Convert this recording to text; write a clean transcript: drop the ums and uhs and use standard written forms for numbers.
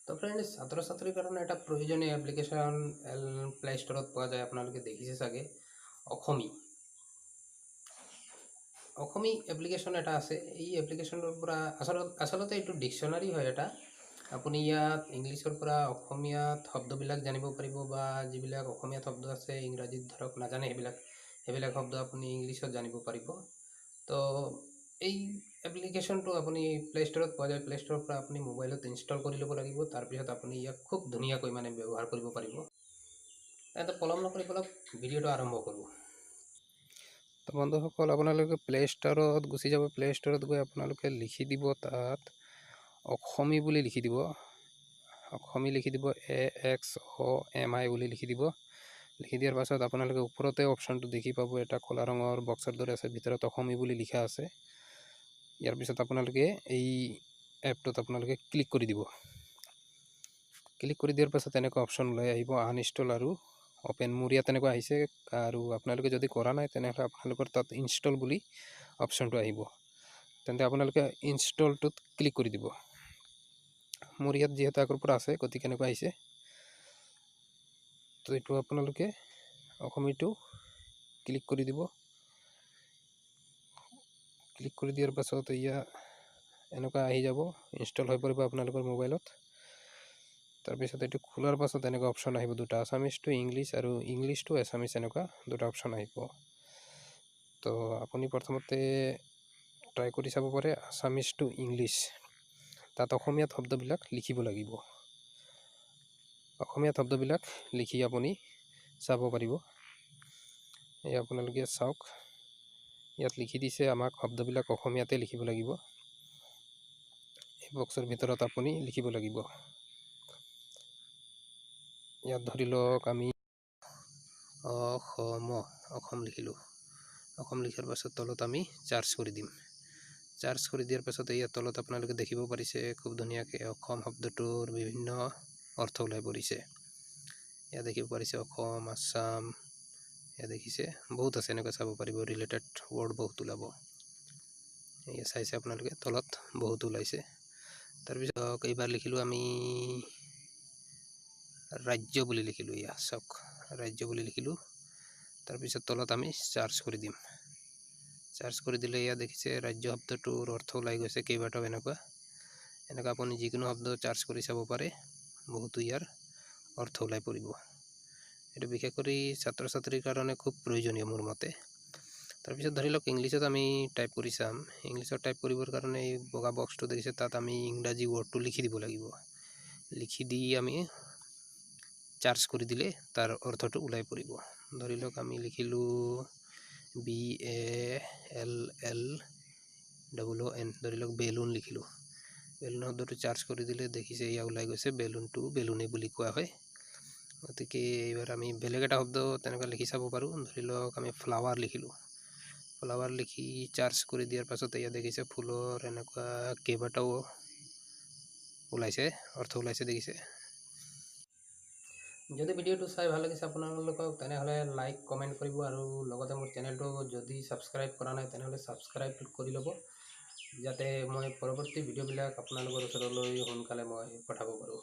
তো ফ্ৰেণ্ডছ, ছাত্ৰ ছাত্ৰীৰ কাৰণে এটা প্ৰয়োজনীয় এপ্লিকেশ্যন প্লে ষ্ট'ৰত পোৱা যায়, আপোনালোকে দেখিছে চাগে। অসমী অসমী এপ্লিকেশ্যন এটা আছে। এই এপ্লিকেশ্যনটোৰ পৰা আচলতে এইটো ডিকশ্যনাৰী হয় এটা। আপুনি ইয়াত ইংলিছৰ পৰা অসমীয়াত শব্দবিলাক জানিব পাৰিব, বা যিবিলাক অসমীয়াত শব্দ আছে ইংৰাজীত ধৰক নাজানে, সেইবিলাক শব্দ আপুনি ইংলিছত জানিব পাৰিব। তো এই এপ্লিকেশ্যনটো আপুনি প্লে ষ্ট'ৰত পোৱা যায়। প্লে ষ্ট'ৰৰ পৰা আপুনি মোবাইলত ইনষ্টল কৰি ল'ব লাগিব। তাৰপিছত আপুনি ইয়াক খুব ধুনীয়াকৈ মানে ব্যৱহাৰ কৰিব পাৰিব। তেন্তে পলম নকৰি বলক, ভিডিঅ'টো আৰম্ভ কৰোঁ। তো বন্ধুসকল, আপোনালোকে প্লে ষ্ট'ৰত গুচি যাব। প্লে ষ্ট'ৰত গৈ আপোনালোকে লিখি দিব, তাত অসমী বুলি লিখি দিব। অসমী লিখি দিব, AXOMI বুলি লিখি দিব। লিখি দিয়াৰ পাছত আপোনালোকে ওপৰতে অপশ্যনটো দেখি পাব, এটা ক'লা ৰঙৰ বক্সৰ দৰে আছে, ভিতৰত অসমী বুলি লিখা আছে। ইয়াৰ পিছত আপোনালোকে এই এপটোত আপোনালোকে ক্লিক কৰি দিব। ক্লিক কৰি দিয়াৰ পাছত এনেকুৱা অপশ্যন ওলাই আহিব, আনইনষ্টল আৰু অ'পেন। মোৰ ইয়াত তেনেকুৱা আহিছে আৰু আপোনালোকে যদি কৰা নাই, তেনেহ'লে আপোনালোকৰ তাত ইনষ্টল বুলি অপশ্যনটো আহিব। তেন্তে আপোনালোকে ইনষ্টলটোত ক্লিক কৰি দিব। মোৰ ইয়াত যিহেতু আগৰ পৰা আছে, গতিকে এনেকুৱা আহিছে। তো এইটো আপোনালোকে অসমীটো ক্লিক কৰি দিব। ক্লিক কৰি দিয়াৰ পাছত এয়া এনেকুৱা আহি যাব, ইনষ্টল হৈ পৰিব আপোনালোকৰ মোবাইলত। তাৰপিছত এইটো খোলাৰ পাছত এনেকুৱা অপশ্যন আহিব দুটা, আছামিজ টু ইংলিছ আৰু ইংলিছ টু এছামিছ, এনেকুৱা দুটা অপশ্যন আহিব। তো আপুনি প্ৰথমতে ট্ৰাই কৰি চাব পাৰে আছামিজ টু ইংলিছ। তাত অসমীয়াত শব্দবিলাক লিখিব লাগিব। অসমীয়াত শব্দবিলাক লিখি আপুনি চাব পাৰিব। এই আপোনালোকে চাওক, ইয়াত লিখি দিছে আমাক শব্দবিলাক অসমীয়াতে লিখিব লাগিব। এই বক্সৰ ভিতৰত আপুনি লিখিব লাগিব। ইয়াত ধৰি লওক আমি অসম, অসম লিখিলোঁ। অসম লিখাৰ পাছত তলত আমি চাৰ্চ কৰি দিম। চাৰ্চ কৰি দিয়াৰ পাছত ইয়াত তলত আপোনালোকে দেখিব পাৰিছে, খুব ধুনীয়াকৈ অসম শব্দটোৰ বিভিন্ন অৰ্থ ওলাই পৰিছে। ইয়াত দেখিব পাৰিছে অসম, আছাম, ইয়াত দেখিছে বহুত আছে। এনেকৈ চাব পাৰিব, ৰিলেটেড ৱৰ্ড বহুত ওলাব। এয়া চাইছে আপোনালোকে, তলত বহুত ওলাইছে। তাৰপিছত এইবাৰ লিখিলোঁ আমি ৰাজ্য বুলি লিখিলোঁ। এয়া চাওক, ৰাজ্য বুলি লিখিলোঁ। তাৰপিছত তলত আমি চাৰ্চ কৰি দিম। চাৰ্চ কৰি দিলে ইয়াত দেখিছে ৰাজ্য শব্দটোৰ অৰ্থ ওলাই গৈছে কেইবাটাও। এনেকুৱা আপুনি যিকোনো শব্দ চাৰ্চ কৰি চাব পাৰে, বহুতো ইয়াৰ অৰ্থ ওলাই পৰিব। এইটো বিশেষ কৰি ছাত্ৰ ছাত্ৰীৰ কাৰণে খুব প্ৰয়োজনীয় মোৰ মতে। তাৰপিছত ধৰি লওক ইংলিছত আমি টাইপ কৰি চাম। ইংলিছত টাইপ কৰিবৰ কাৰণে এই বগা বক্সটো দেখিছে, তাত আমি ইংৰাজী ৱৰ্ডটো লিখি দিব লাগিব। লিখি দি আমি চাৰ্চ কৰি দিলে তাৰ অৰ্থটো ওলাই পৰিব। ধৰি লওক আমি লিখিলোঁ BALL OON, ধৰি লওক বেলুন লিখিলোঁ। বেলুন শব্দটো চাৰ্চ কৰি দিলে দেখিছে এয়া ওলাই গৈছে, বেলুনটো বেলুনেই বুলি কোৱা হয়। গতিকে এইবাৰ আমি বেলেগ এটা শব্দ তেনেকুৱা লিখি চাব পাৰোঁ। ধৰি লওক আমি ফ্লাৱাৰ লিখিলোঁ। ফ্লাৱাৰ লিখি চাৰ্চ কৰি দিয়াৰ পাছত এয়া দেখিছে ফুলৰ এনেকুৱা কেইবাটাও ওলাইছে, অৰ্থ ওলাইছে দেখিছে। যদি ভিডিঅ'টো চাই ভাল লাগিছে আপোনালোকক, তেনেহ'লে লাইক, কমেণ্ট কৰিব আৰু লগতে মোৰ চেনেলটো যদি ছাবস্ক্ৰাইব কৰা নাই, তেনেহ'লে ছাবস্ক্ৰাইব কৰি ল'ব, যাতে মই পৰৱৰ্তী ভিডিঅ'বিলাক আপোনালোকৰ ওচৰলৈ সোনকালে মই পঠাব পাৰোঁ।